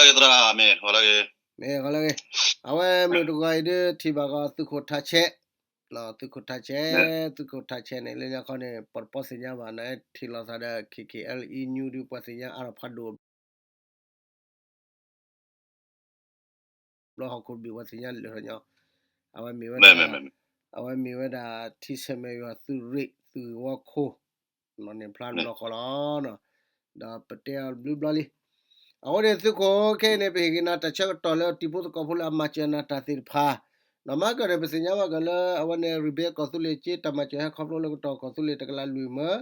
ဂ့ၤသရၣ် မ့ၢ်ဂီၤလၢဂ့ၤ, မ့ၢ်ဂီၤလၢဂ့ၤ, အဝဲမုၢ်တဂီၤအံၤဒုးထံၣ်ဘၣ်ဂီၤသုးခိၣ်ထးဆဲး, သုးခိၣ်ထးဆဲး, သုးခိၣ်ထးဆဲးန့ၣ် လၢညါခီန့ၣ် ပှၤတပီၣ်သ့ၣ်ညါဘၣ် နထံၣ်လိာ်သးဒီး KKLE News ဒုး ပှၤသ့ၣ်ညါအါထီၣ်ဖးဒိၣ် ဘျီဟီၣ်ခိၣ်ဘ့ၣ်ပှၤသ့ၣ်ညါလၢာ်ထီၣ်ညီ, အဝဲမ့ၢ်ဝဲဒၣ်, အဝဲမ့ၢ်ဝဲဒၣ် ထံဆဲးမဲာ်ယွၤသုးရ့ၣ်သုးဂ့ၢ်ဝီခိၣ်, န့ၣ်ဖျါတဘျီဃီလီၤ, ဒီးပတဲအီၤဘျုးဘျီလံ. အဃိန့ၣ်သုးခိၣ်ခဲအံၤန့ၣ် ပဟ့ၣ်က့ၤနၤတၢ်ဆၢကတီၢ်လၢတံၤဖိသကိးဖိလၢအမၤစၢၤနၤတၢ်သ့ၣ်တဖၣ်, ဒီးမၤကၢၢ်န့ၣ် ပသ့ၣ်ညါဘၣ်က့ၤလၢအဝဲန့ၣ် ရံဘဲကီၢ်သူလ့ၤက့ တၢ်မၤစၢၤဟဲခီဖျိလၢကတီၢ်ကီၢ်သူလ့ၤတကလးလွံၢ်မၢ,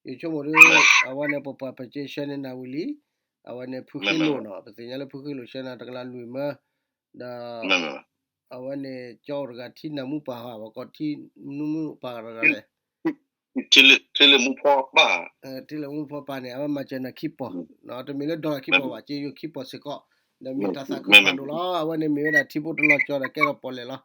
ယဆိကမိၣ်ဒုး အဝဲန့ၣ်ပပှၤပာ်စၢၤဆှၢန့ၢ်နၤဝံၤလံ, အဝဲန့ၣ်ဖုဃ့လိၣ်နီၤ ပသ့ၣ်ညါလၢဖုဃ့လိၣ်ဆှၢနၤတကလးလွံၢ်မၢ, ဒီး အဝဲန့ၣ်ကၠီတဂၤထံနၢ်မူပၢ်ဟီ ပကိးထံနၢ်မူပၢ်တဂၤလဲၣ်, ထံလၢမူဖီပၢ်, ထံလၢမူဖီပၢ်န့ၣ် အဝဲမၤစၢၤနၤခံပီၢ်, တမ့ၢ်လၢဒီးလီၤခံပီၢ်ဘၣ် က့ယိၤခံပီၢ်စ့ၢ်ကီး, ဒီးမ့ၢ်တၢ်သးခုဖးဒိၣ်လီၤ. အဝဲန့ၣ်မ့ၢ်ဝဲဒၣ်ထံဖိတလီၤကၠီဒီးကဲထီၣ်ပီၣ်လဲၣ်လီၤ.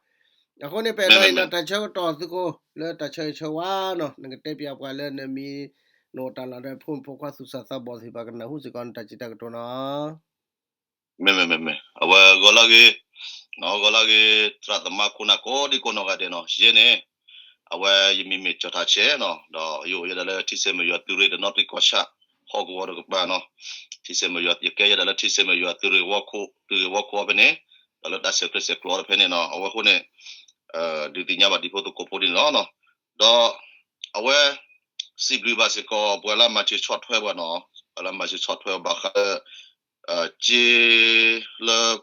အဃိန့ၣ် ပအဲၣ်ဒိးဟ့ၣ်နၤတၢ်ဆၢကတီၢ်သုးခိၣ် လၢတၢ်ဆၢဂ့ၤဆၢဝါနီၤ နကတဲပၠးပှၤလၢနမံၤ နအိၣ်တၢ်လီၢ်ဒီးဖိမုၣ်ဖိခွါသူၣ်စၢ်သးဘီၣ်သ့ၣ်တဖၣ်ကနၢ်ဟူစ့ၢ်ကီးနတၢ်စံးတၢ်ကတိၤနီၤ. မ့ၢ်မ့ၢ်မ့ၢ်မ့ၢ် အဝဲဂီၤလၢဂ့ၤ, ဂီၤလၢဂ့ၤ သရၣ်သမါခိၣ်နၢ်ကိးဒံကိးနီၢ်ဂၤဒဲးနီၤ ယဲန့ၣ်, အဝဲယမံၤမ့ၢ်ကၠီၤထးဆဲးနီၤ ဒီးယအိၣ်ယဲဒၣ်လၢထံဆဲးမဲာ်ယွၤသုးရ့ၣ်ဒီးနီၣ်တံၢ်ကီၢ်ဆၣ် ဟီၣ်ကဝီၤတကပၤနီၤ, ထံဆဲးမဲာ်ယွၤ ယကဲယဲဒၣ်လၢထံဆဲးမဲာ်ယွၤသုးရ့ၣ်ဝီခိၣ် သုးရ့ၣ်ဝီခိၣ်အဖဲန့ၣ်, ဒီးလၢတၢ်ဆဲးကျၢဆဲးကျိးတဖဲန့ၣ်နီၤ အဝဲအဃိန့ၣ် ဒုးသ့ၣ်ညါဘၣ်တံၤဖိသကိးဖိဒ်န့ၣ်လီၤ. ဒီး အဝဲ စံးဘျုးဘၣ်စ့ၢ်ကီး ပှၤလၢမၤစၢၤဆီၣ်ထွဲပှၤနီၤ, ပှၤလၢမၤစၢၤဆီၣ်ထွဲဘၣ်ဃးလၢ က့လၢ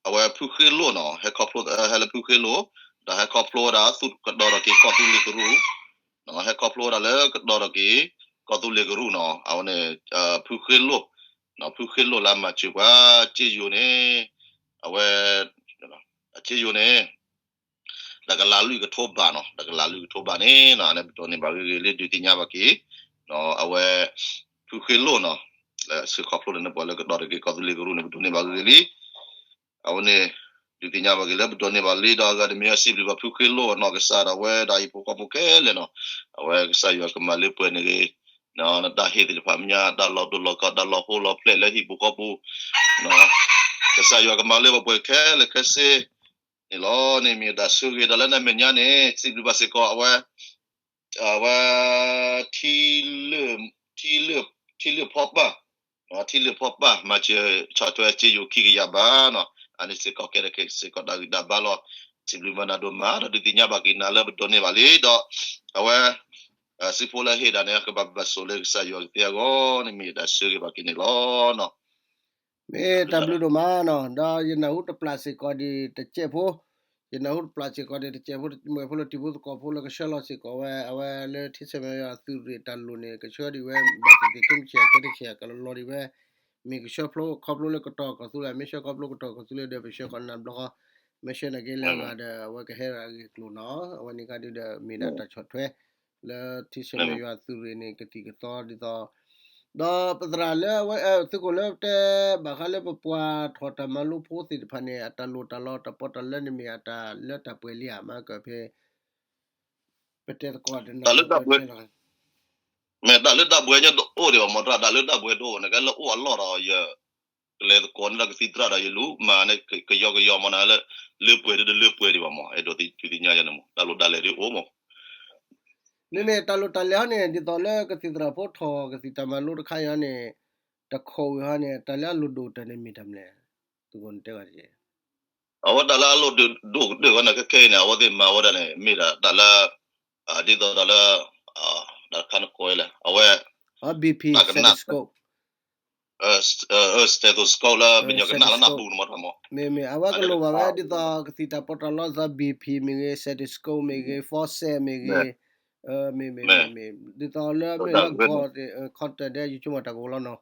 အဝဲဖုဃ့လိၣ်နီၤ ဟဲခီဖျိ ဟဲလၢဖုဃ့လိၣ်, ဒီးဟဲခီဖျိဝဲဒၣ်သူၣ်ကဒီးထီၣ်က့ၤကီၢ်သူလ့ၤကရူၢ်, ဟဲခီဖျိဝဲဒၣ်လၢကဒီးထီၣ်က့ၤ ကီၢ်သူလ့ၤကရူၢ်နီၤ အဝဲန့ၣ် ဖုဃ့လိၣ်, ဖုဃ့လိၣ်လၢမၤစၢၤပှၤက့ယိၤန့ၣ်, အဝဲ က့ယိၤန့ၣ် တကလးလွံၢ်ကထိဘးနီၤ တကလးလွံၢ်ကထိဘးန့ၣ် အန့ၣ်ပဒိးန့ၢ်ဘၣ်ဂ့ၤဂ့ၤလံ ဒုးသ့ၣ်ညါဘၣ်က့ၤ အဝဲ ဖုဃ့လိၣ်နီၤ လၢဆှၢခီဖျိလၢန့ၣ်ပှၤလၢကဒီးထီၣ်က့ၤကီၢ်သူလ့ၤကရူၢ်န့ၣ် ပဒိးန့ၢ်ဘၣ်ဂ့ၤဂ့ၤလံ, အဝဲန့ၣ် ဒုးသ့ၣ်ညါဘၣ်က့ၤလၢပဒိးန့ၢ်ဘၣ်လံ ဒီးအဂၤတမံၤစံးဘျုးဘၣ်ဖုဃ့လိၣ်အနီၢ်ကစၢ်ဒၣ်ဝဲဒၣ်ဟံၣ်ဖိဃီဖိခဲလၢာ်နီၤ, အဝဲကစၢ်ယွၤကမၤလၢပှဲၤန့ၣ်ဂ့ၤ နတၢ်ဟ့ၣ်သ့ၣ်တဖၣ်မညါ တၢ်လီၤတိၢ်လီၤကီ တၢ်လီၤဟိလီၤဖျဲၣ်လၢဟံၣ်ဖိဃီဖိ ကစၢ်ယွၤကမၤလၢပှဲၤခဲလၢာ်ခဲဆ့န့ၣ်လီၤ. န့ၣ်မ့ၢ်တၢ်ဆိၣ်ဂ့ၤဒီးလၢနမဲာ်ညါန့ၣ် စံးဘျုးဘၣ်စ့ၢ်ကီး အဝဲ အဝဲ ထံလၢ ထံလၢ ထံလၢဖီပၢ် ထံလၢဖီပၢ် မၤစၢၤဆီၣ်ထွဲက့ယိၤခံကယၤဘးနီၤ အန့ၣ်စ့ၢ်ကီးကဲထီၣ်က့ၤစ့ၢ်ကီးတၢ်ဂံၢ်တၢ်ဘါလီၤ. စံးဘျုးဘၣ်နၤဒိၣ်မး ဒီးဒုးသ့ၣ်ညါဘၣ်က့ၤနၤလၢပဒိးန့ၢ်ဘၣ်လံဒီး အဝဲ စံးဖိလၢဟ့ၣ်ဒၣ်န့ၣ် ကဘၣ်ဘၣ်ဆိၣ်လၢကစၢ်ယွၤကသ့အဂီၢ်န့ၣ်မ့ၢ်တၢ်ဆိၣ်ဂ့ၤဘၣ်က့ၤန့ၣ်လီၤ. မ့ၢ်တၢ်ဘျုးဒိၣ်မးနီၤ ဒီးယနၢ်ဟူတပျၢ်စ့ၢ်ကီးဒံးတစဲးဖိ, ယနၢ်ဟူတပျၢ်စ့ၢ်ကီးဒံးတစဲးဖိ မ့ၢ်ဖိလၢတံၤဖိသကိးဖိလၢကဆှၢလီၤစ့ၢ်ကီးဝဲ အဝဲလၢထံဆဲးမဲာ်ယွၤသုးရ့ၣ်တၢ်လိၣ်န့ၣ် ကဆှၢဒံးဝဲ ဘၣ်သ့ၣ်သ့ၣ်ကဲမုၢ်ဆ့ၣ်ကဲတဆ့ၣ်ကလီၤလီၤဒံးဝဲ မ့ၢ်ကဆှၢဖျိခီဖျိလၢကတီၢ်ကီၢ်သူလ့ၤ မ့ၢ်ဆှၢခီဖျိကတီၢ်ကီၢ်သူလ့ၤဒီးပဆှၢဃီၤနၤဘျီဃီ မ့ၢ်ဆှၢနၤက့လၢအဂၤဒီး အဝဲကဟဲဒၣ်အဂ့ၢ်အကျိၤနီၤ အဝဲန့ၣ်ခါဒုဒီးမ့ၢ်ဒၣ်တၢ်ဆီၣ်ထွဲ လၢထံဆဲးမဲာ်ယွၤသုးရ့ၣ်န့ၣ် ကသံၣ်ကသီဒ်သိး ဒီးပသရၣ်လၢအဝဲ သုးခိၣ်လၢတဲ ဘၣ်ဃးလၢပပှၤထီၣ်တၢ်မၤလိဖိသ့ၣ်တဖၣ်န့ၣ် အတၢ်လိၣ်တၢ်လီတၢ်ပီးတၢ်လၢန့ၣ်မ့ၢ်အတၢ်လၢတၢ်ပှဲၤလံဧါ မၤကၢၢ်ဖဲ ပတဲသကိးတနၢ် မ့ၢ်တၢ်လၢတၢ်ပှဲၤညါတအိၣ်ဒံးဘၣ်မ့ၢ် တၢ်လၢတၢ်ပှဲၤတအိၣ်န့ၣ် ကဲလၢအိၣ်အလီၢ်ဒီးယ ကလဲၤသကိးန့ၢ်ဒီးကသံၣ်သရၣ်ဒီးယလူၤမၤန့ၣ် ကယီကယီမ့ၢ်နၤလၢ လၢပှဲၤဒ်တလၢပှဲၤဒံးဘၣ်မ့ၢ် အဲၣ်ဒိးသ့ၣ်ညါယၤန့ၣ်မ့ၢ် တၢ်လိၣ်တၢ်လဲၤဒ်အိၣ်မ့ၢ် မ့မ့ၢ်တၢ်လိၣ်တၢ်လဲၤဟီန့ၣ် ဒ်သိးလၢကသံၣ်သရၣ်ဖိထီၣ်ကသံၣ်တၢ်မၤလိတခါအံၤဟီန့ၣ် တခိးဝံၤဟီန့ၣ် တၢ်လၢအလိၣ်ဒိၣ်တၢ်န့ၣ်မ့ၢ်တၢ်မနုၤလဲၣ် သုးခိၣ်နတဲဝဲတက့ၢ် အဝဲတၢ်လၢအလိၣ်ဒိၣ်ကတၢၢ်ဂီၢ်န့ၣ် ခဲခဲအံၤန့ၣ် အဝဲသ့ၣ်မၤဝဲဒၣ်န့ၣ် မ့ၢ်ဒၣ်တၢ်လၢ ဒ်သိးတၢ်လၢ တၢ်တခါနကိးဝဲလဲၣ် အဝဲ BP stethoscope stethoscope လၢပညီကနၣ်လၢနၢ်ပူၤန့ၣ်မ့ၢ် မ့မ့ၢ် အဝဲကလိၣ်ဘၣ်ဝဲဒ်သိးကသံၣ်တၢ်ပီးတၢ်လီ ဒ်သိး BP မ့ၢ်ဂ့ၤ stethoscope မ့ၢ်ဂ့ၤ forceps မ့ၢ်ဂ့ၤ မ့မ့ၢ် မ့မ့ၢ် ဒ်သိးလၢမ့ၢ်လၢ contact ဒီး ယဆိကမိၣ်တၢ်ကဝီၤလီၤနီၤ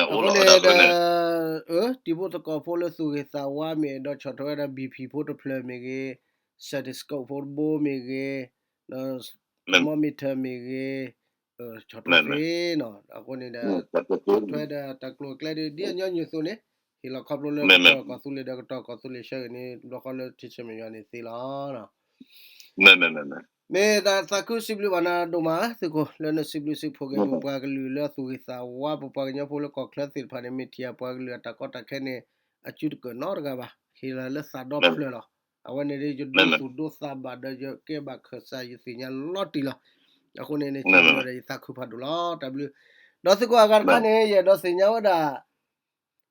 အဃိန့ၣ်ဒီး တံၤဖိသကိးဖိလၢသူၣ်ဂ့ၤသးဝါမ့ၢ်အဲၣ်ဒိးဆီၣ်ထွဲဝဲဒၣ် BP ဖိတဖျၢၣ်မ့ၢ်ဂ့ၤ stethoscope ဖိတဘိမ့ၢ်ဂ့ၤ thermometer မ့ၢ်ဂ့ၤ ဆီၣ်ထွဲသ့နီၤ အဃိန့ၣ်ဒီး ဆီၣ်ထွဲဒီးတၢ်ကျိၤကျဲဒ်အညီနုၢ်အသိးန့ၣ် ဟ့ၣ်လီၤခီဖျိလၢကတီၢ်ကီၢ်သူလ့ၤဒီးကတီၢ်ကီၢ်သူလ့ၤဆၢဂ့ၤန့ၣ် ဘျီဃီလၢထံဆဲးမဲာ်ယွၤန့ၣ်သ့လီၤ မ့မ့ၢ်မ့မ့ၢ် မ့ၢ်တၢ်သးခုစံးဘျုးဘၣ်နၤဒိၣ်မး သုးခိၣ် လၢနစံးဘျုးစံးဖှိၣ်က့ၤပပှၤကလုာ်လၢအသူၣ်ဂ့ၤသးဝါ ပပှၤကညီဖိလၢကီၢ်ချၢသ့ၣ်တဖၣ်န့ၣ် မ့ၢ်ထံၣ်အပှၤကလုာ်အတၢ်ကီတၢ်ခဲန့ၣ် အစုတကၢၢ်နီတဂၤဘၣ် ဟ့ၣ်လီၤလၢသးဒီဖျၢၣ်လီၤ. အဝဲန့ၣ်ဒီးယဒိသူၣ်ဒိသးဘၣ်ဒီးယကဲဘၣ်ခၢၣ်စးယသ့ၣ်ညါလီၤတံၢ်လီၤ. အဃိန့ၣ်န့ၣ် စံးဘျုးဒီးယသးခုဖးဒိၣ်လီၤ တၢ်ဘျုး. ဒီးသုးခိၣ်အဂၤတခါန့ၣ် ယအဲၣ်ဒိးသ့ၣ်ညါဝဲဒၣ်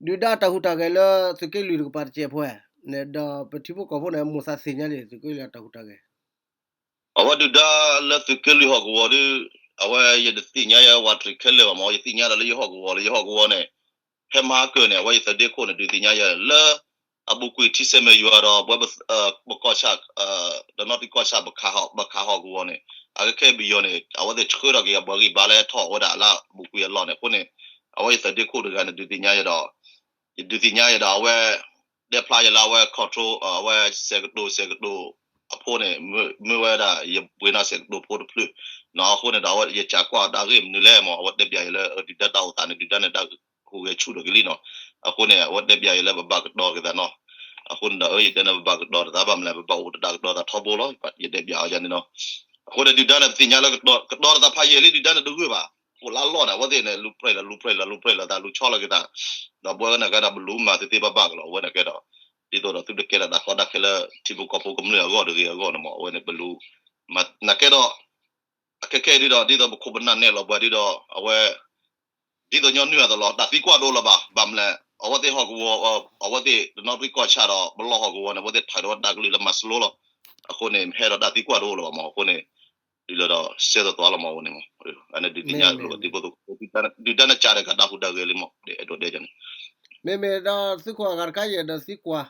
ဒုၣ်ဒါတၢ်ဟူးတၢ်ဂဲၤလၢသုးက့လွံၢ်တကပၤတစဲးဖိဧါ, ဒီးပထံဖိကီၢ်ဖိန့ၣ် မိၣ်သးသ့ၣ်ညါန့ၣ် သုးက့လွံၢ်အတၢ်ဟူးတၢ်ဂဲၤ အဝဲဒုၣ်ဒါလၢသုးက့လွံၢ်ဟီၣ်ကဝီၤဒီး အဝဲယတသ့ၣ်ညါယဝးတရံးခဲလၢာ်ဘၣ်မ့ၢ် ယသ့ၣ်ညါဒီးလၢယဟီၣ်ကဝီၤလၢယဟီၣ်ကဝီၤန့ၣ် ဖဲမဟါကၢၢ်န့ၣ် အဝဲယသုးဒ့ခိၣ်န့ၣ် ဒုးသ့ၣ်ညါယၤလၢ အပူၤကွံာ်ထံဆဲးမဲာ်ယွၤဒီး ပဝဲ ပကီၢ်ဆၣ် တနီသရံၣ်ကီၢ်ဆၣ် ဘၣ်ခးဟီၣ်ကဝီၤန့ၣ် အကခဲပယီၤန့ၣ် အဝဲသ့ၣ်ဆှၢထီၣ်က့ၤအပှၤဂံၢ်ဘါလၢဟဲထီၣ်ဝဲဒၣ်လၢအပူၤကွံာ်အလီၢ်န့ၣ် အဃိန့ၣ် အဝဲယသုးဒ့ခိၣ်တဂၤန့ၣ် ဒုးသ့ၣ်ညါယၤဒီး ယဒုးသ့ၣ်ညါယၤဒီး အဝဲ တဲဖျါယၤလၢအဝဲ control အဝဲစဲးကတိၤစဲးကတိၤအဖိန့ၣ် မ့ၢ်ဝဲဒၣ်ယပှ့ၤနီၣ်စဲးကတိၤဖိတဖျၢၣ်နီၤ အဃိန့ၣ်ဒီး အဝဲယကးကွၢ်တၢ်ဂ့ၢ်မနုၤလဲၣ်မ့ၢ် အဝဲတဲပျးယၤလၢ ဒုၣ်ဒါတၢ်အိၣ်သးန့ၣ် ဒုၣ်ဒါန့ၣ်တၢ်ဟူးဂဲၤဆူၣ်ထီၣ်က့ၤလံနီၤ အဃိန့ၣ် အဝဲတဲပျးယၤလၢပဘၣ်ကတီၤက့ၤသးနီၤ အဃိန့ၣ်ဒီး ယတဲန့ၣ် ပဘၣ်ကတီၤတသးဘၣ်မလဲၣ် ပဘၣ်အိၣ်တဒၣ်ကတီၤသးထီဘိလီၤ ယတဲပျးအီၤယၤန့ၣ်နီၤ အဃိန့ၣ် ဒုၣ်ဒါန့ၣ် ပသ့ၣ်ညါလၢ ကတီၤတသးဖးယံာ်လံ ဒုၣ်ဒါန့ၣ်တဂ့ၢ်ဘၣ် အိၣ်လၢအလီၢ်န့ၣ် အဝဲသ့ၣ်န့ၣ် လူၤပြဲးလီၤ လူၤပြဲးလီၤ လူၤပြဲးလီၤသး လူၤဆီလီၤက့ၤသး ဒီးပဝဲန့ၣ်ကဲဒီးပလူၤမၤသ့သ့ဘၣ်ဘၣ်ကလီၤ အဝဲန့ၣ်ကဲဒီး ဒ်သိးဒီးသုတကဲထီၣ်တၢ်ကီတၢ်ခဲလၢ ထံဖိကီၢ်ဖိကမျၢၢ်အဂီၢ်တဂ့ၤအဂီၢ်န့ၣ်မ့ၢ် အဝဲန့ၣ်ပလူၤ နာ်ကဲဒီး အခဲခဲအံၤဒ်ဒီး ဒ်သိးပခိၣ်ပနၢ်နဲၣ်လီၤပှၤဒ်ဒီး အဝဲ ဒ်သိးညီနုၢ်အသိးလီၤ တၢ်သံကွၢ်တအိၣ်လၢၤဘၣ် ဘၣ်မလဲၣ် အဝဲသ့ၣ်ဟီၣ်ကဝီၤ အဝဲသ့ၣ်တနီသရံၣ်ကီၢ်ဆၣ်ဒီး ပလီၢ်ဟီၣ်ကဝီၤန့ၣ် အဝဲသ့ၣ်ထီၣ်ဒီးဝဲတၢ်ကလုၢ်လၢမၤစလိလီၤ အဃိန့ၣ် ဟဲဒီးတၢ်သံကွၢ်တအိၣ်လၢၤဘၣ်မ့ၢ် အဃိန့ၣ် ဒ်လၢဒီး စဲသီသီလီၤမ့ၢ်အဝဲန့ၣ်မ့ၢ် အန့ၣ်ဒုးသ့ၣ်ညါလီၤ ဒုၣ်ဒါန့ၣ်ကးဒီးကးတၢ်ဟူးတၢ်ဂဲၤလံမ့ၢ် အဲၣ်ဒိးတဲန့ၣ် မ့မ့ၢ်ဒီးသုးခိၣ်အဂၤတခါ ယအဲၣ်ဒိးသံကွၢ်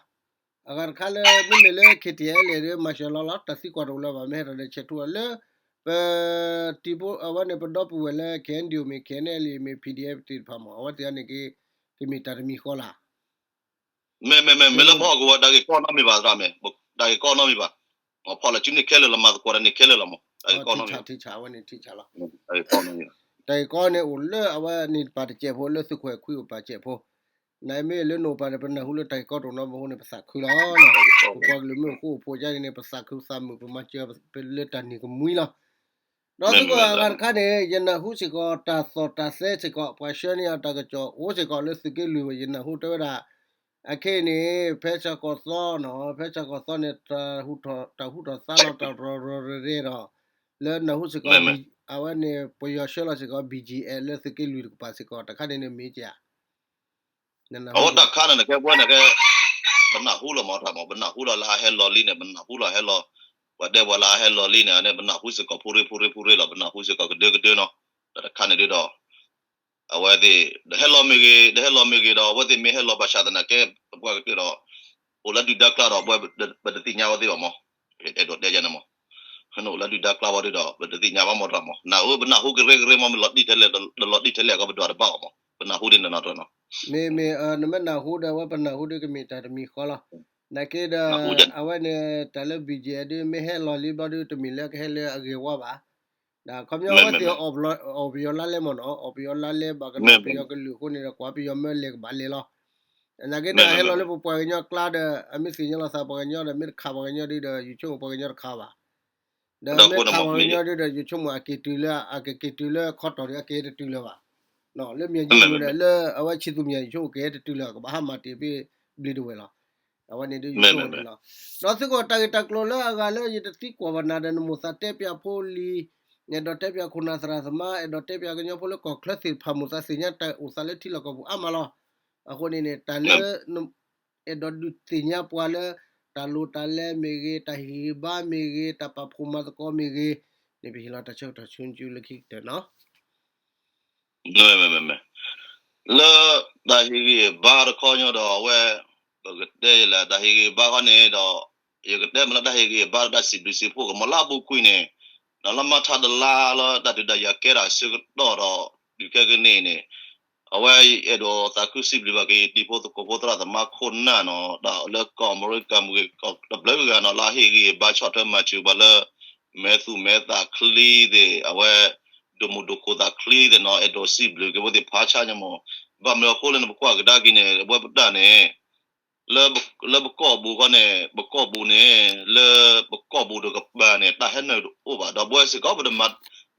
အဂၤတခါလၢ မ့မ့ၢ်လၢ KTLA ဒီး မၤစၢၤလီၤလီၤ တၢ်သံကွၢ်တအိၣ်လၢၤဘၣ် မ့ၢ်ဟဲဒီးဆဲးထူလၢ ပ တံၤဖိ အဝဲန့ၣ် ပဒီပုၢ်ဝဲၢ်လၢ KNDO မ့ၢ် KNLA မ့ၢ် PDF သ့ၣ်တဖၣ်မ့ၢ် အဝဲသ့ၣ်န့ၣ်က့ၤ ကမ့ၢ်တၢ်တမံၤဃီလၢ် မ့မ့ၢ်မ့မ့ၢ်လၢပဟီၣ်ကဝီၤ တၢ်ဂ့ၢ်ကီနီတမံၤဘၣ်သရၣ်မ့ၢ် တၢ်ဂ့ၢ်ကီနီတမံၤဘၣ် ဖီၣ်လီၤစုန့ၢ်ခဲလၢာ်လီၤ မၤသကိးတၢ်န့ၢ်ခဲလၢာ်လီၤမ့ၢ် တၢ်ဂ့ၢ်ကီနီတမံၤဘၣ် ထံဆးဝဲန့ၣ်ထံဆးလီၤ တၢ်ဂ့ၢ်ကီန့ၣ်အိၣ်လၢအဝဲန့ၣ်ပာ်တစဲးဖိလၢသုးခွဲးခွံအိၣ်ပာ်စဲးဖိ နမ့ၢ်လၢနအိၣ်ပာ်န့ၣ် ပနၢ်ဟူလၢတၢ်ဂ့ၢ်ကီတအိၣ်နီတဘိအဃိန့ၣ် ပသးခုလီၤ. ပပှၤကလုာ်မ့ၢ်အိၣ်ဃူအိၣ်ဖိးဒ်န့ၣ် ပသးခုသးမုာ်ပမၤစၢၤလၢတၢ်နံၤကမှံလီၤ. ဒီးသုးခိၣ်အဂၤတခါန့ၣ် ယနၢ်ဟူစ့ၢ်ကီးတၢ်သီၣ်တၢ်သဲစ့ၢ်ကီး ပှၤဆှၢန့ၢ်အီၤတၢ်ကစီၣ်အိၣ်စ့ၢ်ကီးလၢသုးက့လွံၢ်ဝဲ ယနၢ်ဟူတဲဝဲဒၣ် အခဲအံၤန့ၣ် ဖဲဆၢကီၢ်သီနီၤ ဖဲဆၢကီၢ်သီန့ၣ် တၢ်ဟူးထီၣ်သါလီၤတၢ်ရီၤရီၤရဲၤရဲၤဒီး လၢနၢ်ဟူစ့ၢ်ကီး အဝဲန့ၣ် ပယီၤဆှၢလီၤစ့ၢ်ကီး BGF လၢသုးက့လွံၢ်တကပၤစ့ၢ်ကီး တခါန့ၣ်န့ၣ်မ့ၢ်ကဧါ အဝဲတၢ်ခါန့ၣ် နကဲပဝဲန့ၣ်ကဲ ပနၢ်ဟူလီၤမ့ၢ်တၢ်မ့ၢ် ပနၢ်ဟူလီၤလၢအဟဲလီၤလံန့ၣ် ပနၢ်ဟူလီၤဟဲလီၤ ပှၤတဲပှၤလၢအဟဲလီၤလံန့ၣ် အန့ၣ် ပနၢ်ဟူစ့ၢ်ကီးဖိရ့ဖိရ့ဖိရ့လီၤ ပနၢ်ဟူစ့ၢ်ကီးကဒၢကဒၢနီၤ ဒီးတခါန့ၣ်ဒ်ဒီး အဝဲသ့ၣ် ဒီးဟဲလီၤမ့ၢ်ဂ့ၤ ဒီးဟဲလီၤမ့ၢ်ဂ့ၤဒီး အဝဲသ့ၣ်မ့ၢ်ဟဲလီၤဘၣ်ဆၣ်သနာ်က့ ပပှၤကတၢၢ်ဒီး အိၣ်လၢဒုၣ်ဒါကျါဒီး ပတသ့ၣ်ညါဝဲသ့ၣ်ဘၣ်မ့ၢ် အဲၣ်ဒိးတဲယၤန့ၣ်မ့ၢ် ဟဲနအိၣ်လၢဒုၣ်ဒါကျါဝဲဒၣ်ဒီး ပတသ့ၣ်ညါဘၣ်မ့ၢ်တၢ်မ့ၢ် နၢ်ဟူ ပနၢ်ဟူကရ့ကရ့မ့ၢ် မ့ၢ်လီၤတံၢ်ထဲလဲၣ် ဒီးလီၤတံၢ်ထဲလဲၣ်အဂီၢ်ပဒွးတဘၣ်အီၤမ့ၢ် ပနၢ်ဟူဒ်န့ၣ်နီၤတနီၤ မ့မ့ၢ် နမ့ၢ်နၢ်ဟူဒီး အဝဲပနၢ်ဟူဒီးကမ့ၢ်တၢ်တမံၤဃီလီၤ. နာ်က့ဒီး အဝဲန့ၣ် တၢ်လၢ BGF ဒ်မ့ၢ်ဟဲလီၤလံဘျီဒီး တမ့ၢ်လၢကဟဲလၢအဂ့ၤဝါဘၣ် ဒီးခီပညီအဝဲသ့ၣ် အီၣ်ပယီၤလါလဲမ့ၢ်နီၤ အီၣ်ပယီၤလါလဲ ဘၣ်ကနၣ်ပယီၤကလုာ်အဃိန့ၣ်ဒီး ကွၢ်ပယီၤမၢလဲၤကဘၣ်လဲၤလီၤ. နာ်က့ဒီး ဟဲလီၤလၢပပှၤကညီကျါဒီး အမ့ၢ်သ့ၣ်ညါလီၤသးပှၤကညီဒီး မ့ၢ်တခးပှၤကညီဒ်ဒီး ယဆိကမိၣ်ပှၤကညီတခးဘၣ်. ဒီးမ့ၢ်ခးပှၤကညီဒ်ဒီး ယဆိကမိၣ်အက့ၤတုၤလၢ အကက့ၤတုၤလၢခီတီၢ်ဒီး အက့ၤတတုၤလၢၤဘၣ်. လၢမၠဲၣ်ကံၢ်ပူၤဒီး လၢအဝဲဆံးသူၣ်မၠဲၣ် ယဆိကမိၣ်က့ၤတတုၤလၢၤ ကဘၣ်ဟးမၤတ့ၢ်ဖဲဘျံးဒဝဲၢ်လီၤ. အဝဲန့ၣ်ဒ်ယဆိကမိၣ်န့ၣ်လီၤ. ဒီးသုးခိၣ်တၢ်ဂ့ၢ်တၢ်ကျိၤလၢအဂၤလၢယတသံကွၢ်ဘၣ်နၤဒီး နမိၣ်သးတဲပျးဖိလံၤ အဲၣ်ဒိးတဲပျးခိၣ်နၢ်သရၣ်သမါ အဲၣ်ဒိးတဲပျးကညီဖိလၢကီၢ်ချၢသ့ၣ်တဖၣ် မိၣ်သးသ့ၣ်ညါတၢ်အိၣ်သးလၢထံလီၢ်ကီၢ်ပူၤအါမးလီၤ. အဃိန့ၣ်န့ၣ် တၢ်လၢ အဲၣ်ဒိးဒုးသ့ၣ်ညါပှၤလၢ တၢ်လိၣ်တၢ်လဲမ့ၢ်ဂ့ၤ တၢ်ဟ့ၣ်ဂံၢ်ဘါမ့ၢ်ဂ့ၤ တၢ်ပာ်ဖှိၣ်မၤသကိးမ့ၢ်ဂ့ၤ န့ၣ်ပဟ့ၣ်လီၤတၢ်ဆၢကတီၢ်ဆူစုလၢခံကတၢၢ်နီၤ လၢတၢ်ဟ့ၣ်ဂံၢ်ဟ့ၣ်ဘါတခီညီဒီး အဝဲ ပကတဲယလဲၣ် တၢ်ဟ့ၣ်ဂံၢ်ဟ့ၣ်ဘါခီန့ၣ်ဒီး ယကတဲမ့ၢ်လၢတၢ်ဟ့ၣ်ဂံၢ်ဟ့ၣ်ဘါလၢတၢ်စံးဘျုးစံးဖှိၣ်ကမီၤလၢအပူၤကွံာ်န့ၣ် ဒီးလၢမၤထါတလါလၢတၢ်ဒုးတၢ်ယၤကဲထီၣ်အဆၢကတီၢ်ဒီး ဒုးခဲကနံၣ်အံၤန့ၣ် အဝဲအဲၣ်ဒိးသးခုစံးဘျုးဘၣ်က့ၤ တံၤဖိသကိးဖိသရၣ်သမါခိၣ်နၢ်နီၤ တၢ်လၢကီၢ်အမဲရကၤမ့ၢ်ဂ့ၤ ကီၢ်တဘျုးဂၤနီၤ လၢအဟ့ၣ်ဂံၢ်ဟ့ၣ်ဘါဆီၣ်ထွဲမၤစၢၤပှၤလၢ မဲာ်သူၣ်မဲာ်သးချံသ့ၣ် အဝဲ ဒိၣ်မုၢ်ဒိၣ်ခိၣ်သးချံသ့ၣ်နီၤ အဲၣ်ဒိးစံးဘျုးက့ၤဝဲသ့ၣ်ဖးဆါညီမး ဘၣ်မနုၤအဃိလဲၣ်န့ၣ် ပကွၢ်ကဒါက့ၤန့ၣ် အဝဲပတၢ်န့ၣ် လၢပကီၢ်ပူၤဃီန့ၣ် ပကီၢ်ပူၤန့ၣ် လၢပကီၢ်ပူၤတကပၤန့ၣ် တၢ်ဟဲနုာ်တအိၣ်ဘၣ် ဒီးပဝဲစ့ၢ်ကီး ပတမၤ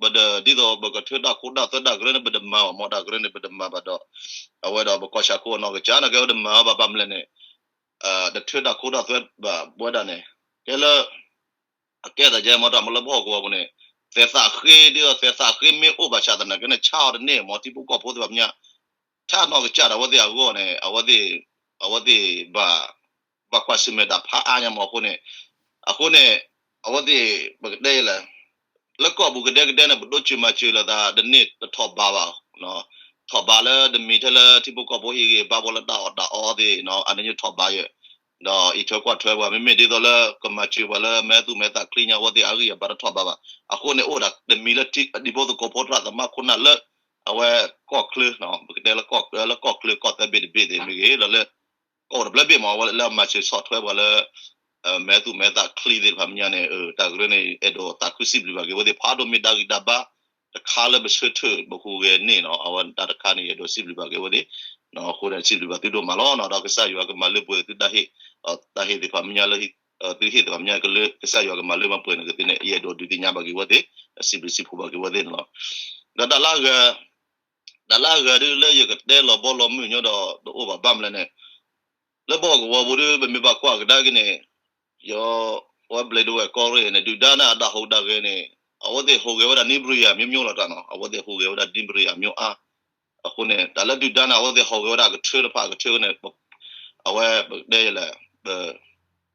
ပဒ်သိး ပကထၢတၢ်ခိတၢ်သွဲတၢ်ကရၢန့ၣ် ပတမၤဘၣ်မ့ၢ် တၢ်ကရၢန့ၣ် ပတမၤဘၣ်ဒီး အဝဲဒီးပကီၢ်ဆၣ်ခိၣ်အနီၢ်ကစၢ်န့ၣ်ကဲ ပတမၤဘၣ် ဘၣ်မလဲၣ်န့ၣ် တထၢတၢ်ခိတၢ်သွဲဘၣ်ပဝဲဒၣ်န့ၣ် ကဲလၢ အကဲသးယဲမ့ၢ်တၢ်မ့ၢ်လၢပဟီၣ်ကဝီၤပူၤန့ၣ် သဲးသးဃ့ဒ်သိး သဲးသးဃ့မ့ၢ်အိၣ်ဘၣ်ဆၣ်သနာ်က့န့ၣ် ဆါအီၤတန့ၢ်မ့ၢ် ထံဖိကီၢ်ဖိသ့ၣ်တဖၣ်မညါ ထၣ်နီၢ်ကစၢ်ဒီးအဝဲသ့ၣ်အဂီၢ်န့ၣ် အဝဲသ့ၣ် အဝဲသ့ၣ်ဘၣ် ဘၣ်ကွၢ်ဆၢၣ်မဲာ်တၢ်ဖးအါညါမ့ၢ်အဃိန့ၣ် အဃိန့ၣ် အဝဲသ့ၣ် ပကတဲယဲလဲၣ် လၢကီၢ်ပူၤကဒဲကဒဲန့ၣ် ပဒိးစၢၤမၤစၢၤလိာ်သး တန့ၢ်တထီၣ်ဘးဘၣ် ထီၣ်ဘးလၢတမံၤထဲလၢထံဖိကီၢ်ဖိဟ့ၣ်ဂံၢ်ဘါပှၤလၢတၢ်အီၣ်တၢ်အီသ့ၣ် အန့ၣ်ထီၣ်ဘးယဲ ဒီးအံးထွဲကွၢ်ထွဲပှၤ မ့မ့ၢ်ဒ်သိးလၢကမၤစၢၤပှၤလၢမဲာ်သူၣ်မဲာ်သးချံညါ အဝဲသ့ၣ်အဂံၢ်အဘါတထီၣ်ဘးဘၣ် အဃိန့ၣ်အိၣ်ဒၣ်တမံၤလၢဒံဖိသကိးဖိသရၣ်သမါခိၣ်နၢ်လၢ အဝဲကီၢ်ချၢ ပကတဲလၢကီၢ်ချၢ လၢကီၢ်ချၢကီၢ်သၢဘ့ၣ်တဘ့ၣ်သ့ၣ်မ့ၢ်ဂ့ၤ လၢ ကအိၣ်တဘျီဘ့ၣ်မ့ၢ် အဝဲလၢအမၤစၢၤဆီၣ်ထွဲပှၤလၢ မဲာ်သူၣ်မဲာ်သးချံသ့ၣ်တဖၣ်မညါန့ၣ် တၢ်ကရၢန့ၣ် အဲၣ်ဒိးသးခုစံးဘျုးဘၣ်က့ၤဝဲသ့ၣ် ဖးဒိၣ်မ့ၢ်ဒၣ်ဂံၢ်ဒၣ်ဘါ တခါလၢပဆၢထၢၣ်ပဟူးဂဲၤန့ၣ်နီၤ အဝဲတၢ်တခါန့ၣ် အဲၣ်ဒိးစံးဘျုးဘၣ်က့ၤဝဲသ့ၣ် အဃိန့ၣ် စံးဘျုးဘၣ်သုဒိၣ်မးလီၤနီၤ ဒီးကစၢ်ယွၤကမၤလၢပှဲၤသုတၢ်ဟ့ၣ် တၢ်ဟ့ၣ်သ့ၣ်တဖၣ်မညါလၢ သုဟ့ၣ်သ့ၣ်တဖၣ်မညါ ကစၢ်ယွၤကမၤလၢပှဲၤန့ၣ်ကသ့န့ၣ် ယအဲၣ်ဒိးဒုးသ့ၣ်ညါဘၣ်က့ၤဝဲသ့ၣ် စံးဘျုးစံးဖှိၣ်ဘၣ်က့ၤဝဲသ့ၣ်န့ၣ်လီၤ ဒီးတၢ်လၢအဂၤ တၢ်လၢအဂၤဒ်လၢယကတဲလီၤဘီလီၤမုၢ်ညီဒီး တအိၣ်ဘၣ်ဘၣ်မလဲၣ်န့ၣ် လၢပဟီၣ်ကဝီၤပူၤဒီး ပမ့ၢ်ဘၣ်ကွၢ်ကဒါက့ၤန့ၣ် ယ အဝဲဘျ့ဒဝဲၢ်ကီၢ်ရ့ၣ်န့ၣ် ဒုၣ်ဒါန့ၣ်အတၢ်ဟူးတၢ်ဂဲၤန့ၣ် အဝဲသ့ၣ်ဟူးဂဲၤဝဲဒၣ် နံၣ်ဘြံယၤ မျိုးမျိုး လီၤတၢ်နီၤ အဝဲသ့ၣ်ဟူးဂဲၤဝဲဒၣ် နံၣ်ဘြံယၤ မျိုး အါ အဃိန့ၣ် တၢ်လၢဒုၣ်ဒါန့ၣ် အဝဲသ့ၣ်ဟူးဂဲၤဝဲဒၣ်ကထၢတဖၣ်ကထၢန့ၣ် အဝဲပကတဲလဲၣ်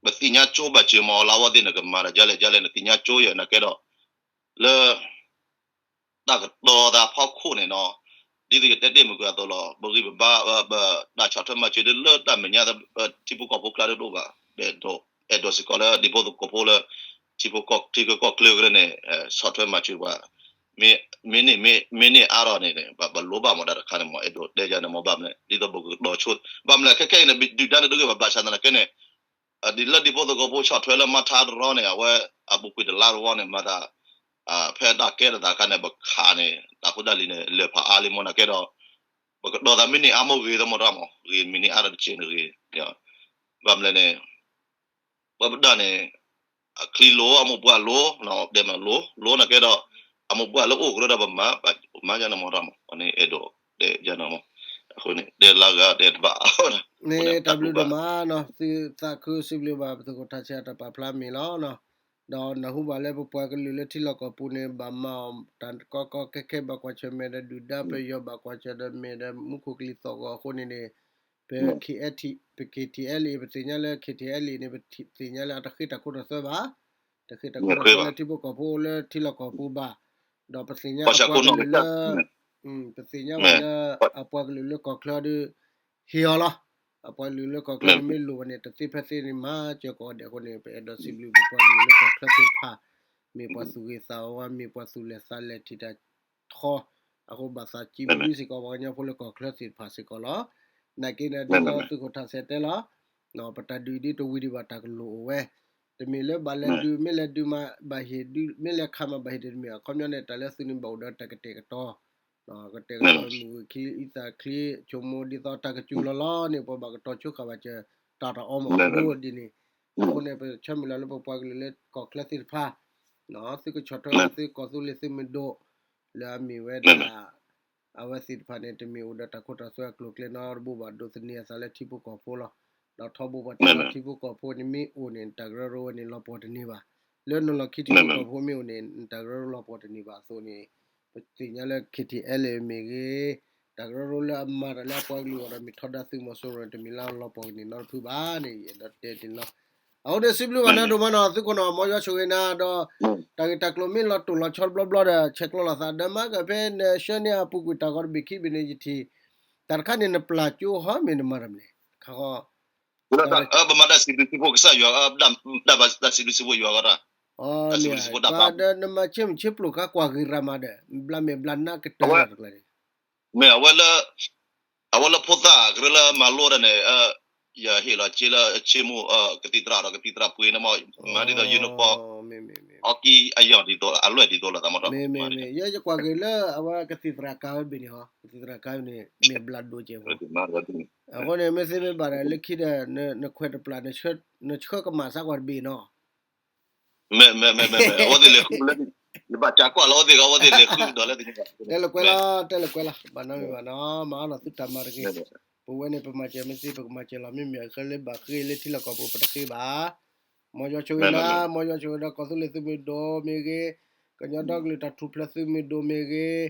ပသ့ၣ်ညါကၠိဘၣ်စၢၤမ့ၢ်လၢအဝဲသ့ၣ်န့ၣ် ကမၤတၢ်ဒ်လဲၣ်ဒ်လဲၣ်န့ၣ် သ့ၣ်ညါကၠိယဲၢ်နာ်က့ဒီး လၢ တၢ်ကတီၤသးဖီခိၣ်န့ၣ်နီၤ ဒ်သိးယတဲတ့ၢ်မုၢ်ကွၢ်အသိးလီၤ ပဂံၢ်ပဘါ ပတၢ်ဆီၣ်ထွဲမၤစၢၤဒ်လၢတၢ်မဲာ်ညါ ထံဖိကီၢ်ဖိကျါဒ်တအိၣ်ဘၣ် အဲၣ်ဒိးစ့ၢ်ကီးလၢဒံဖိသကိးဖိလၢ ထံဖိကီၢ် ထံကီၢ်ချၢကရၢန့ၣ် ဆီၣ်ထွဲမၤစၢၤပှၤ မ့ၢ်န့ၢ် မ့ၢ်န့ၢ်အါထီၣ်န့ၣ် ပလိၣ်ဘၣ်မ့ၢ်တၢ်တခါန့ၣ်မ့ၢ် အဲၣ်ဒိးတဲယၤန့ၣ်မ့ၢ်ဘၣ်မလဲၣ် ဒ်သိးပကတီၤဆိ ဘၣ်မလဲၣ် ခဲခဲအံၤန့ၣ် ဒုၣ်ဒါန့ၣ် တဂ့ၢ်ဘၣ်ဘၣ်ဆၣ်သနာ်က့န့ၣ် ဒ်လၢဒံဖိသကိးဖိဆီၣ်ထွဲလၢမၤထါတရီန့ၣ် အဝဲ အပူၤကွံာ်တလါတဝီန့ၣ် မၤသး ဖဲတၢ်ကဲထီၣ်သးအခါန့ၣ် ပခးန့ၣ် တၢ်ဖိတၢ်လံၤန့ၣ် လၢာ်ဖးအါလံမ့ၢ်နာ်က့ဒီး ပကတီၤသးမ့ၢ်န့ၢ်အါမ့ၢ်ဂ့ၤသ့ၣ်မ့ၢ်တၢ်မ့ၢ် ဂ့ၤမ့ၢ်န့ၢ်အါဒီးတက့ၢ်န့ၣ်ဂ့ၤ ဘၣ်မလဲၣ်န့ၣ် ပဝဲပဒၣ်န့ၣ် အချံလိၤ အမိၢ်ပှၢ်လိၤ တဲမ့ၢ်လိၤ လိၤနာ်က့ဒီး အမိၢ်ပှၢ်လၢအိၣ်ကရၢဒီးပမၤ ပမၤယၤန့ၣ်မ့ၢ်တၢ်မ့ၢ် အန့ၣ်အဲၣ်ဒိးတဲယၤန့ၣ်မ့ၢ် အဃိန့ၣ် တဲလၢဂၤတဲတဘၣ် န့ၣ်တၢ်ဘျုးဒိၣ်မးနီၤ သုသးခုစံးဘျုးဘၣ်ပသုးခိၣ်ထးဆဲးအတၢ်ပာ်ဖျါမ့ၢ်လီၤနီၤ ဒီးနၢ်ဟူဘၣ်လၢပပှၤကလုာ်လၢထံလီၢ်ကီၢ်ပူၤန့ၣ် ဘၣ်မၤအီၤတၢ်ကီကီခဲခဲ ဘၣ်ကွၢ်ဆၢၣ်မဲာ်ဒီးဒုၣ်ဒါပယီၤ ဘၣ်ကွၢ်ဆၢၣ်ဒီးမဲာ်ဒီးမူခိၣ်ကလံၤသီၣ်ဂီၤအဃိန့ၣ်န့ၣ် ပ ပ KTLA ပသ့ၣ်ညါလၢ KTLA န့ၣ် ပသ့ၣ်ညါလၢအတဃ့တၢ်ခိတၢ်သွဲဘၣ် တဃ့တၢ်ခိတၢ်သွဲလၢထံဖိကီၢ်ဖိလၢထံလီၢ်ကီၢ်ပူၤဘၣ် ဒီးပသ့ၣ်ညါအပှၤကလုာ်လၢ ပသ့ၣ်ညါဝဲလၢ အပှၤကလုာ်လၢကီၢ်ချၢဒီး ဟ့ၣ်အီၤလီၤ. အပှၤကလုာ်လၢကီၢ်ချၢန့ၣ်မ့ၢ်လိၣ်ဘၣ်န့ၣ် တသ့ဖဲသ့န့ၣ် မၤစၢၤကိးဂၤဒဲးအဃိန့ၣ် ပအဲၣ်ဒိးစံးဘျုးပပှၤကလုာ်လၢကီၢ်ချၢသ့ၣ်တဖၣ် မ့ၢ်ပှၤသူၣ်ဂ့ၤသးဝါ မ့ၢ်ပှၤသူၣ်လဲၢ်သးလဲၢ်ထံၣ်တၢ်ထီ အဃိဘၣ်သးစံးဘျုးစ့ၢ်ကီးပှၤကညီဖိလၢကီၢ်ချၢသ့ၣ်တဖၣ်စ့ၢ်ကီးလီၤ. နာ်က့န့ၣ် ဒ်သိးသုးခိၣ်ထးဆဲးတဲလီၤ ပတၢ်ဒုးဒ်တဝံၤဒံးဘၣ်တၢ်ကလိၣ်အိၣ်ဝဲ တမ့ၢ်လၢဘၣ်လဲၤဒုး မ့ၢ်လဲၤဒုးမးဘၣ်ဟ့ၣ်ဒုး မ့ၢ်လဲၤခးမးဘၣ်ဟ့ၣ်ဒုးတမ့ၢ် အခီပညီန့ၣ် တၢ်လၢသုးန့ၣ်ဘၣ်အိၣ်ဒီးတၢ်ကတဲာ်ကတီၤ ကတဲာ်ကတီၤမုၢ်ဂၢ်ခံအံသၣ်ချံ ဆိကမိၣ်ဒ်သိးတၢ်ကစူၤလီၤလီၤန့ၣ် ပဘၣ်ကတီၤဆိဃာ်ဘၣ်စၢၤ တၢ်တအီမ့ၢ်အိၣ်ဒ်န့ၣ် အဃိန့ၣ် ပဆၢမုၢ်လၢ်လၢပပှၤကလုာ်လၢကီၢ်ချၢသ့ၣ်တဖၣ် သုကဆီၣ်ထွဲဝဲသုကီၢ်သူလ့ၤသုးမုၢ်ဒိၣ် လၢအမ့ၢ်ဝဲဒၣ် အဝဲသ့ၣ်တဖၣ်န့ၣ် တမ့ၢ်အိၣ်ဒီးတၢ်ခိတၢ်သွဲအကျိၤအကျဲနီတဘိဘၣ် ဒိးသန့ၤအသးလၢထံဖိကီၢ်ဖိလီၤ. ဒီးထီဘိပှၤတဲလီၤထံဖိကီၢ်ဖိန့ၣ်မ့ၢ်အိၣ်န့ၣ် နတၢ်ကရၢကရိဝဲန့ၣ်လီၤပှီၢ်တန့ၢ်ဘၣ်. လၢနလီၢ်ခံထံဖိကီၢ်ဖိမ့ၢ်အိၣ်န့ၣ် နတၢ်ကရၢကရိလီၤပှီၢ်တန့ၢ်ဘၣ်အသိးန့ၣ် ပသ့ၣ်ညါလၢ KTLA မ့ၢ်ဂ့ၤ တၢ်ကရၢကရိလၢအမၤတၢ်လၢအပှၤကလုာ်အဂီၢ်ဒီးမ့ၢ်ထီဒါသုးမီၤစိရိၤန့ၣ် တမ့ၢ်လၢအလီၤပှီၢ်ကန့ၢ်နီတဖုဘၣ်န့ၣ် ယအဲၣ်ဒိးတဲန့ၣ်လီၤ. အဃိန့ၣ် စံးဘျုးဘၣ်နၤဒိၣ်မးနီၤ သုးခိၣ်နီၤ မ်ယွၤဆိၣ်ဂ့ၤနၤဒီး တၢ်ဂ့ၢ်တၢ်ကျိၤမ့ၢ်လီၤတိၢ်လီၤဆီတဘျီဘျီဒီး ဆဲးကျိးလိာ်သးဒီးမၤကဖဲနဆှၢန့ၢ်အပူၤကွံာ်တၢ်ဂီၤတဘ့ၣ်ခံဘ့ၣ်န့ၣ် ယထံၣ် တၢ်တခါန့ၣ် နပျၢ်ကၠိဟီမ့ၢ်နမၤတၢ်မနုၤလဲၣ် ခါဃီ ပမၤတၢ်စံးဘျုးစံးဖှိၣ်ကစၢ်ယွၤ တၢ်စံးဘျုးစံးဖှိၣ်ယွၤဂီၢ်တၢ် မ့ၢ်တၢ်ဒီးနမၤဆ့မုၢ်ဆ့ပျိၢ်ခါကွၢ်ဂ့ၤရၤမးဒီး ဘျါမဲာ်ဘျါနါကတၢၢ်တၢ်တကျါန့ၣ် မ့ၢ်အဝဲလၢ အဝဲလၢဖိသၣ်ကရၢလၢမၤလိတၢ်န့ၣ် ယဟ့ၣ်လီၤစ့လၢဆ့မိၢ် ကသံၣ်သရၣ်ဒီးကသံၣ်သရၣ်ပှ့ၤန့ၣ်မ့ၢ် မၤဒ်သိးယိၤနပီ အီကံအယီၢ်ဒ်သိး အလွဲၢ်ဒ်သိးလီၤသးမ့ၢ် မ့ၢ်မ့ၢ်မ့ၢ် ယဲယကွၢ်က့ၤလၢအဝဲကသံၣ်သရၣ်ကါဝဲဘ့ၣ်န့ၣ်ဟီ ကသံၣ်သရၣ်ကါဝဲန့ၣ် မ့ၢ်ဘျါဒိၣ်ကဲးဖိ အဃိန့ၣ် မ့ၢ်သ့မ့ၢ်ဘၣ်ဒီး လၢခံဒီး နခွဲးတပျၢ် နဆှၢကမၣ်စးကွၢ်တဘ့ၣ်နီၤ. မ့ၢ် မ့ၢ် မ့ၢ် မ့ၢ် အဝဲသ့ၣ်လဲၤဃုလၢ ယဘၣ်စးကွၢ်လီၤ အဝဲသ့ၣ်ကီးအဝဲသ့ၣ်လဲၤဃုဒီးလၢ တဲလၢကွဲလီၤ တဲလၢကွဲလီၤ ဘၣ်နီတမံၤဘၣ်နီၤ မၤအီၣ်နီၤသုတၢ်မၤတဂ့ၤ. ပဝဲန့ၣ် ပမၤစၢၤမ့ၢ်သ့ ပကမၤစၢၤလီၤ မ့မ့ၢ်အဃိလၢဘၣ်ဃ့လၢထံလီၢ်ကီၢ်ပူၤ ပတဃ့ဘၣ်. မ်ယွၤဆိၣ်ဂ့ၤနၤ မ်ယွၤဆိၣ်ဂ့ၤဒီးကီၢ်သူလ့ၤသုးမုၢ်ဒိၣ်မ့ၢ်ဂ့ၤ, ကညီဒီကလုာ်တᢢ်ထူၣ်ဖျဲးသုးမုၢ်ဒိၣ်မ့ၢ်ဂ့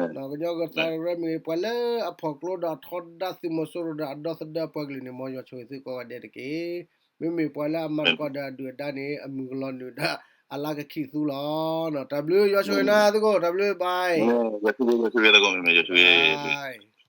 ၤ, ကညီကသးရၢမ့ၢ်ဂ့ၤ ပှၤလၢအဖီၣ်ကျိဒီးထီဒါသုးမီၤစိရိၤဒီးအဒီသဒၢအပှၤကလုာ်န့ၣ် မ်ယွၤဆိၣ်ဂ့ၤသုကိးဂၤဒဲးတက့ၢ်. မ့မ့ၢ်ပှၤလၢအမၤသကိးဒီးအဒုၣ်အဒါန့ၣ် အမုၢ်ကလီၤနုာ်ဒီး အလါကခံးသူလီၤ. တၢ်ဘျုး ယွၤဆိၣ်ဂ့ၤနၤသုကိး တၢ်ဘျုး bye.